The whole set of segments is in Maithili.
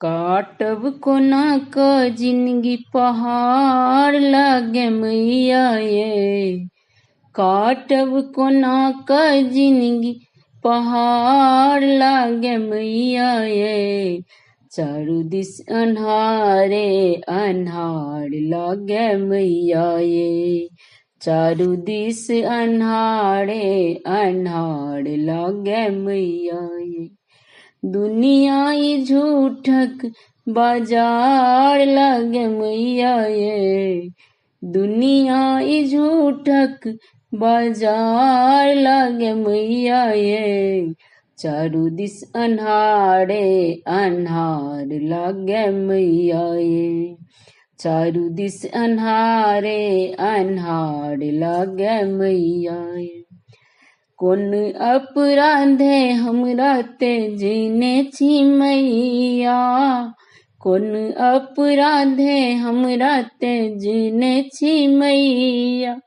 काटब कोना कऽ जिनगी पहाड़ लागे मैया ये, काटब कोना कऽ जिनगी पहाड़ लागे मैया ये, चारू दिस अन्हारे अन्हार लागे मैया ये, चारू दिस अन्हारे अन्हार लागे मैया ये। दुनिया ई झूठक बाजार लागे मैया ये, दुनिया ई झूठक बाजार लागे मैया ये, चारू दिस अन्हारे अन्हार लागे मैया ये, चारू दिस अन्हारे अन्हार लागे मैया ये। कोन अपराधे हमरा तेजने छी मैया, कोन अपराधे हमरा तेजने छी मैया,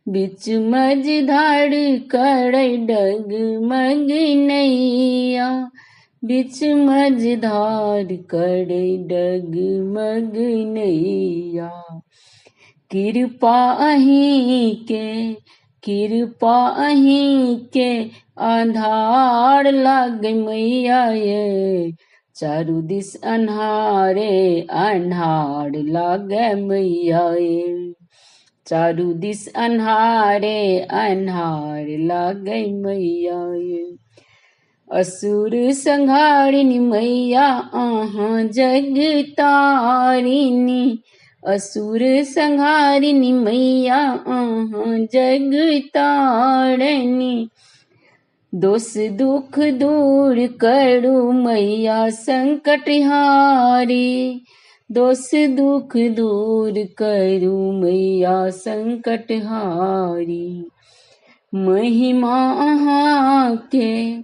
बीच मझधार करै डगमग नैया, बीच मझधार करै डगमग नैया। कृपा अहीं के, कृपा अहीं के आधार लागे मैया ये, चारू दिस अन्हारे अन्हार लागे मैया ये, चारू दिस अन्हारे अन्हार लागे मैया ये। असुर संहारिणी मैया अहाँ जगतारिणी, असुर संहारिणी मैया अहाँ जगतारिणी, दोष दुख दूर करू मैया संकट हारी, दोष दुख दूर करू मैया संकट हारी। महिमा अहाँके,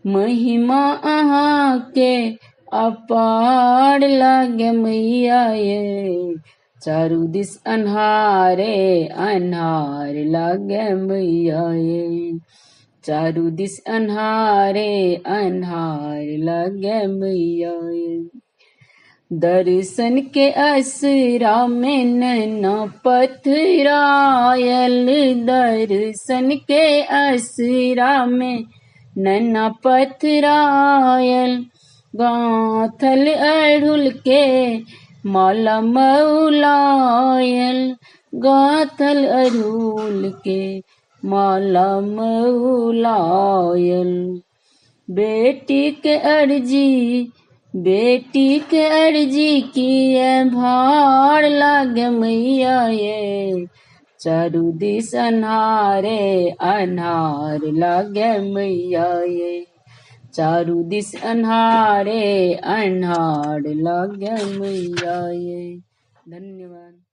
महिमा अहाँके अपार लागे मैया ये, चारू दिस अन्हारे अन्हार लागे मैया ये, चारू दिस अन्हारे अन्हार लागे मैया ये। दर्शन के असरा में नैना पथरायल, दर्शन के असरा में नैना पथरायल, गाथल अड़हुल के माला मौलायल, गाथल अड़हुल के माला मौलायल। बेटी के अर्जी, बेटी के अर्जी किए भार लागे मैया ये, चारू दिस अन्हारे अन्हार लागे मैया ये, चारू दिस अन्हारे अन्हार लागे मैया ये। धन्यवाद।